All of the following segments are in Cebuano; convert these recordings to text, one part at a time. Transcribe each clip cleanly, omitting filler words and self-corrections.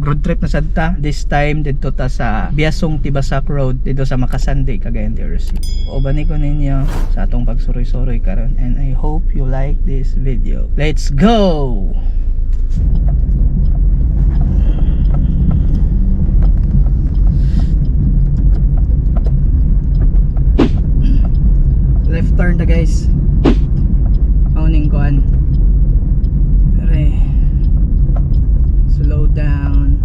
Mag road trip na sad ta. This time didto ta sa Biasong Tibasak Road didto sa Makasandi, Cagayan de Oro City. Uban ko ninyo sa atong pagsuroy-suroy karon and I hope you like this video. Let's go! Left turn na, guys. Owning kuan. Re. Slow down.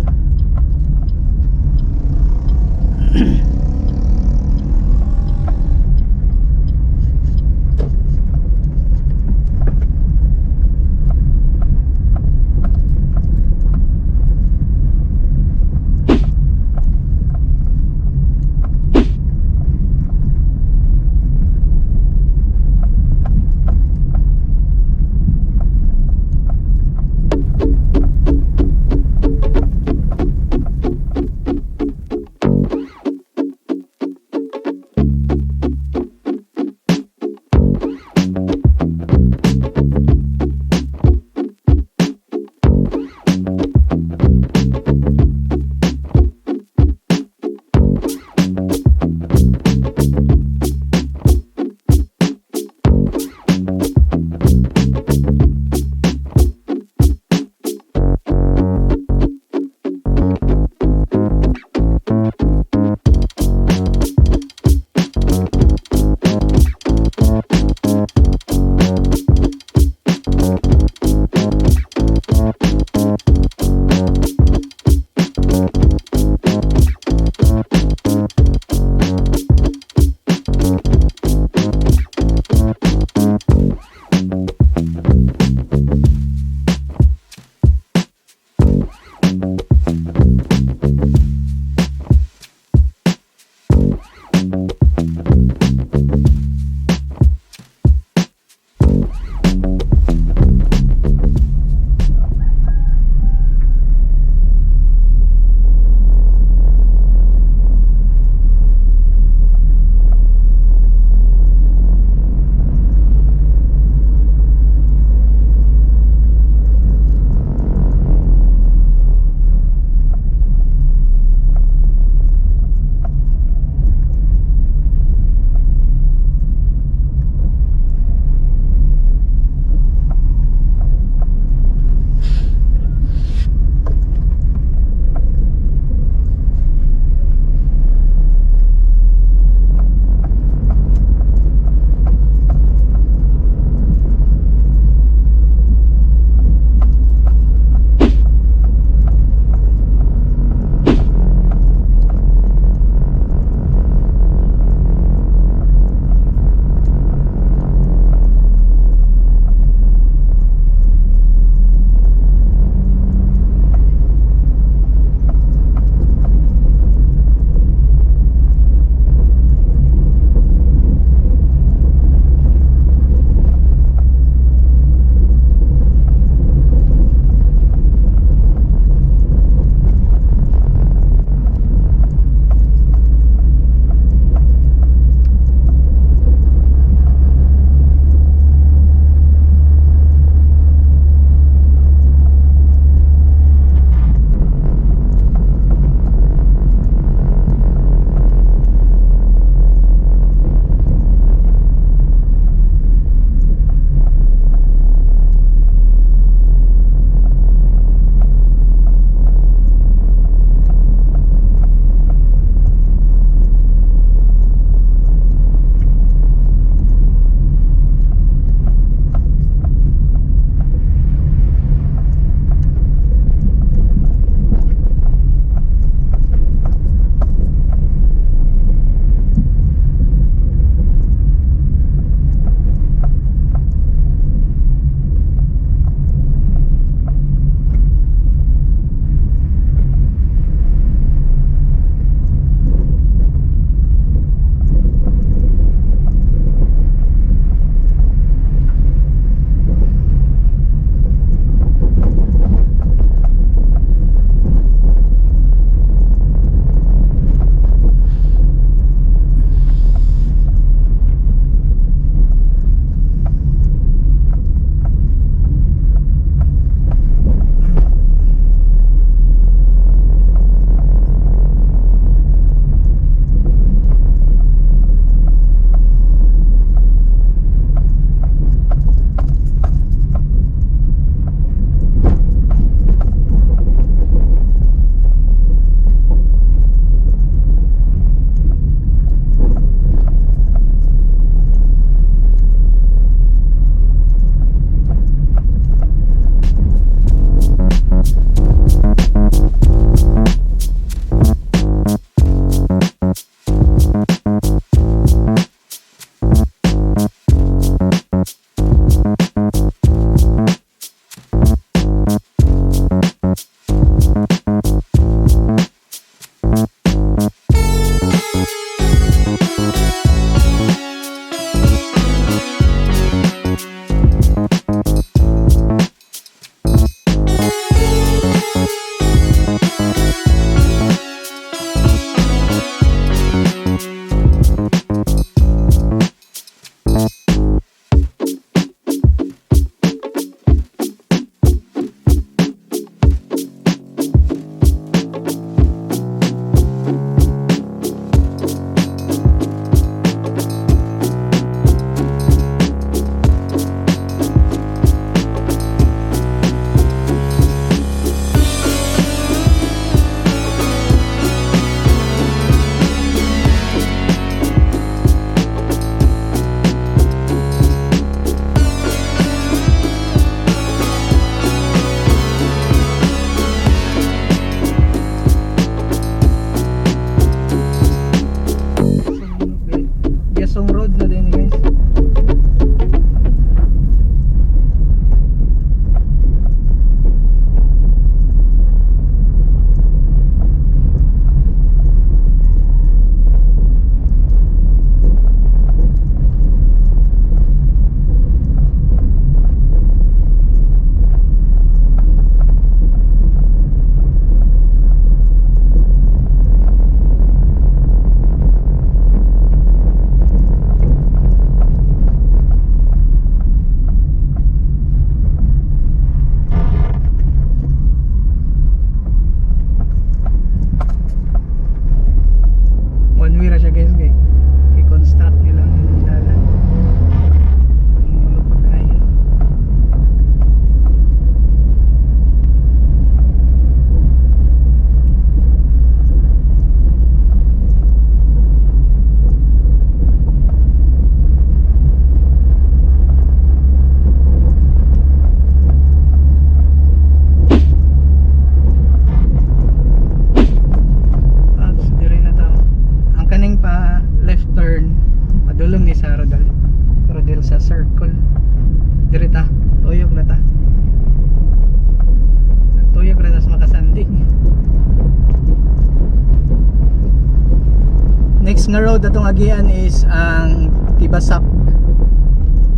Next nga road atong agian is ang Tibasak.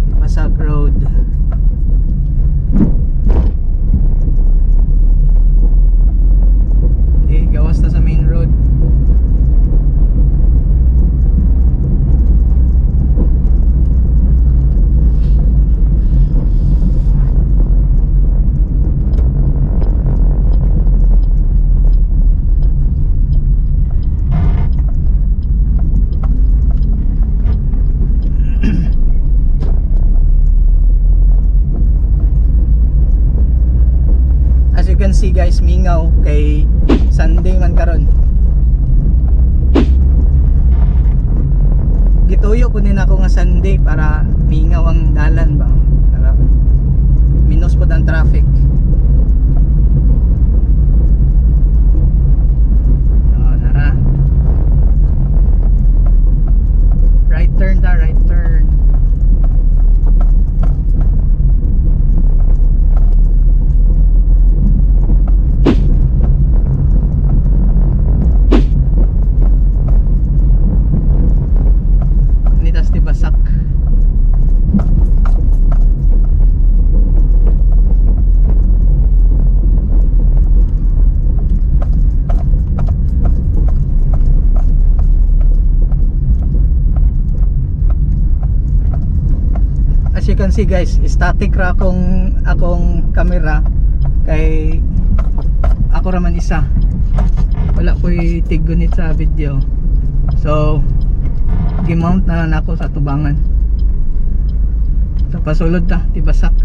Tibasak Road. Okay, gawas na sa main road. As you can see guys, mingaw kay Sunday man karon. Gituyo po din ako nga Sunday para mingaw ang dalan ba. Para minus po ang traffic. Oh, nara. Right turn ta, right turn. Nitas Tibasak. As you can see guys, static ra akong camera kay ako ra man isa. Wala ko'y tiggunit sa video. So, gimount na lang ako sa tubangan. Sa pasulod ta, Tibasak.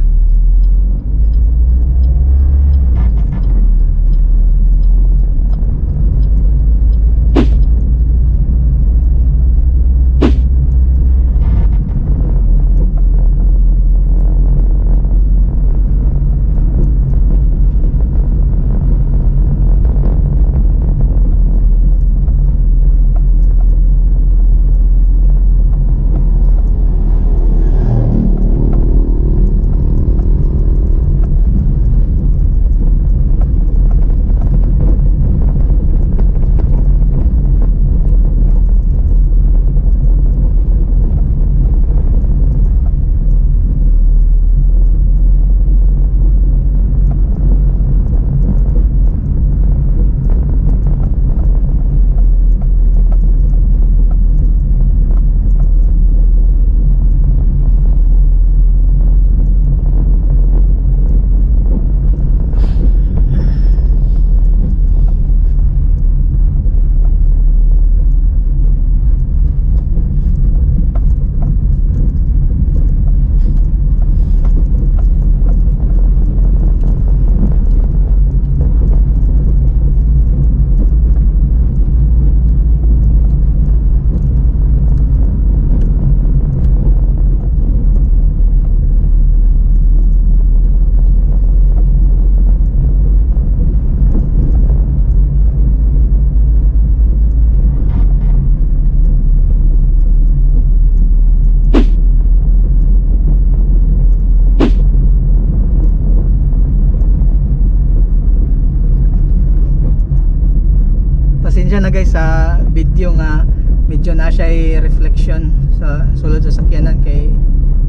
Pasensya na guys sa video nga medyo na siya ay reflection sa sulod sa sakyanan kay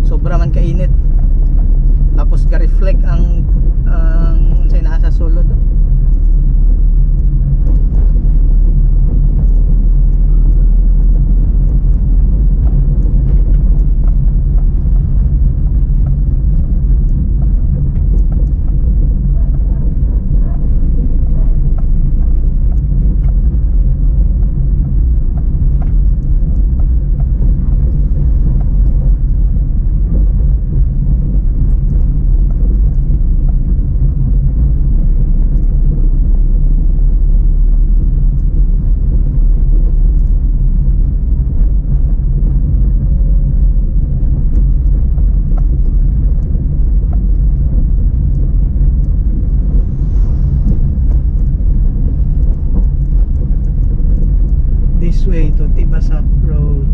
sobra man kainit. Tapos ga-reflect ang unsay naa sa sulod. This way to Tibasak Road,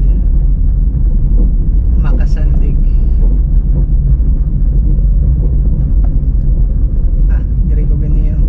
Makasandig. Ah, dire ko ganiyo.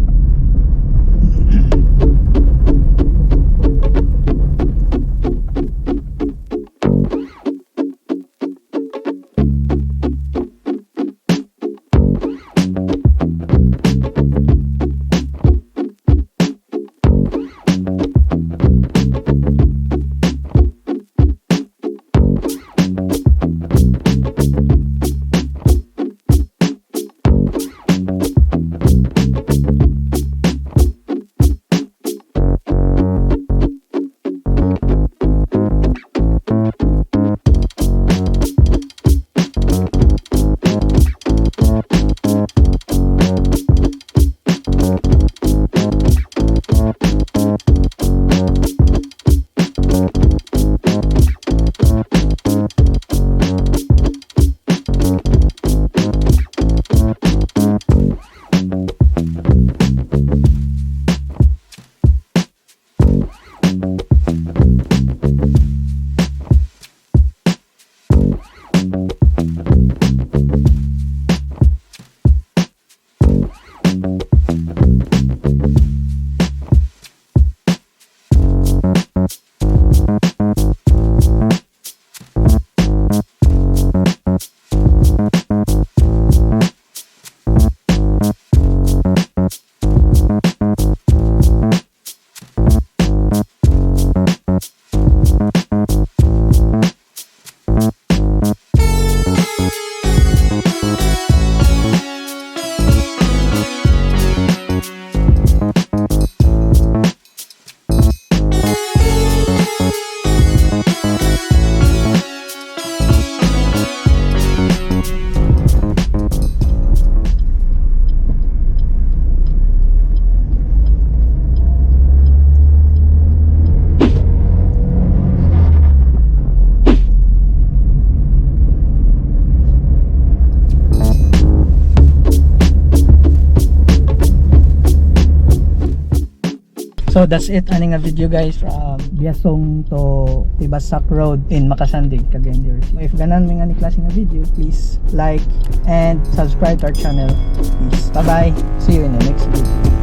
So that's it ani nga video, guys, from Biasong to Tibasak Road in Macasandig, Cagayan de Oro City. If ganahan mo nga ni klase nga video, please like and subscribe to our channel. Peace. Bye bye. See you in the next video.